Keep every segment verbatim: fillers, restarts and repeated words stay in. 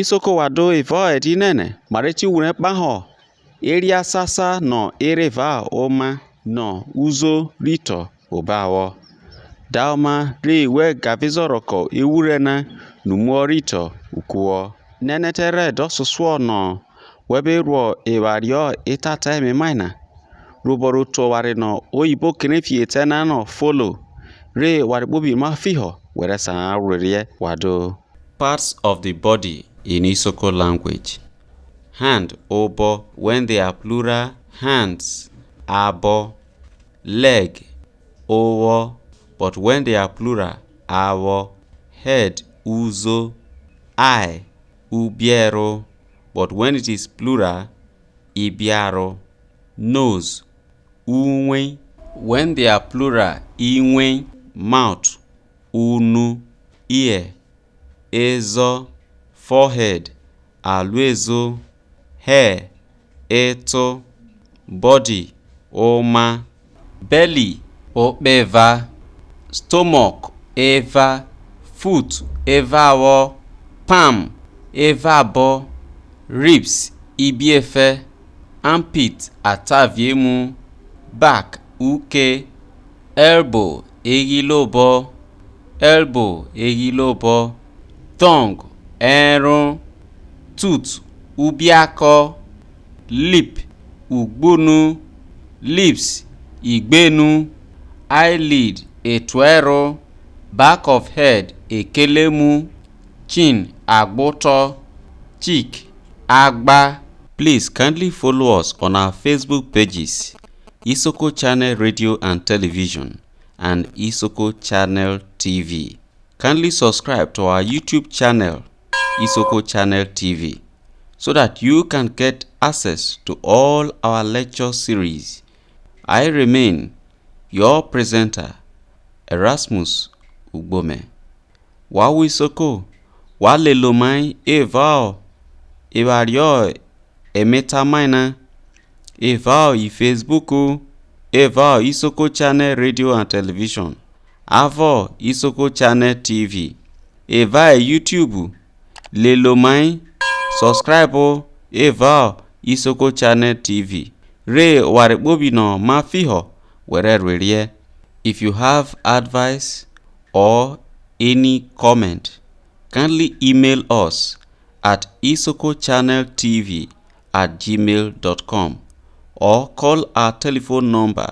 Isoko wa do evao ẹdẹ inene, ma re ti ghwure kpaho eria sasa no ereva oma no uzo rito obo awọ. Da oma re wẹ gavizọrọ kọ ewure na, nu muo rito ukuo. Nẹnẹtẹ rẹ ẹdọsosuọ no wẹ be ruo eware eta ta ememai na, rhobọ ro te oware no oyibo kere fiye etẹ na no follow, re oware kpobi ma fiho wẹ rẹ sa ruerie wa do. Parts of the body in Isoko language. Hand, obo, when they are plural, hands, abo. Leg, owo, but when they are plural, awo. Head, uzo. Eye, ubiero, but when it is plural, ibiaro. Nose, uwe, when they are plural, iwe. Mouth, unu. Ear, ezo. Forehead, aluezo. Hair, eto. Body, oma. Belly, okpeva. Stomach, eva. Foot, evawọ. Palm, evabọ. Ribs, ibiefe. Armpit, ataviemu. Back, uke. Elbow, eghilobọ. Elbow, eghilobọ. Thong, ẹro. Tooth, ubiakọ. Lip, ugbunu. Lips, igbenu. Eyelid, etuẹro. Back of head, ekelemu. Chin, agbotọ. Cheek, agba. Please kindly follow us on our Facebook pages, Isoko Channel Radio and Television and Isoko Channel T V. Kindly subscribe to our YouTube channel, Isoko Channel T V, so that you can get access to all our lecture series. I remain your presenter, Erasmus Ugbome. Wa wo isoko, wa lele omai evao eware emeta mai na, evao iFacebook, evao Isoko Channel Radio and Television, avo Isoko Channel T V, evao YouTube, lele omai, subscribe evao Isoko Channel T V, re oware kpobi no ma fiho were ruerie. If you have advice or any comment, kindly email us at isoko channel T V at gmail dot com or call our telephone number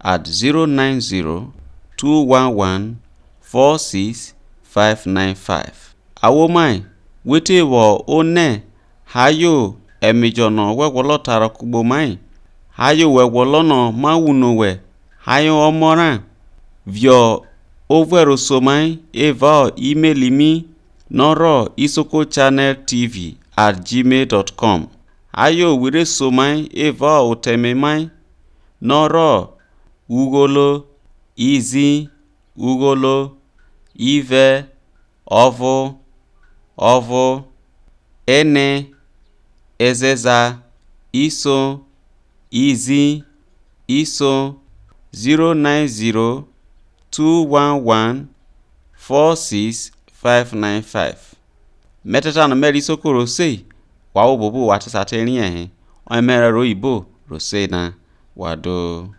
at zero nine zero two one one four six five nine five. Awomai, we te vwo one, hayo emejo no wẹ gwolo ta rọ kugbe omai, hayo wẹ gwolo no ma wuno wẹ, hayo ọmọ ra. Vwẹ ovuẹ ro se omai evao imeli mi, no rọ isoko channel T V at gmail dot com. Aye, we re se omai evao oteme mai, no rọ ugholo, izi, ugholo, ive, ọvo, ọvo, ene, ezeza, iso, izi, iso, zero nine zero two one one four six five nine five. Me te ta no me rẹ isoko ro sei, wa wo buobu wa te sa te riẹn he. Oye me rẹ ro oyibo ro sei na, wa do.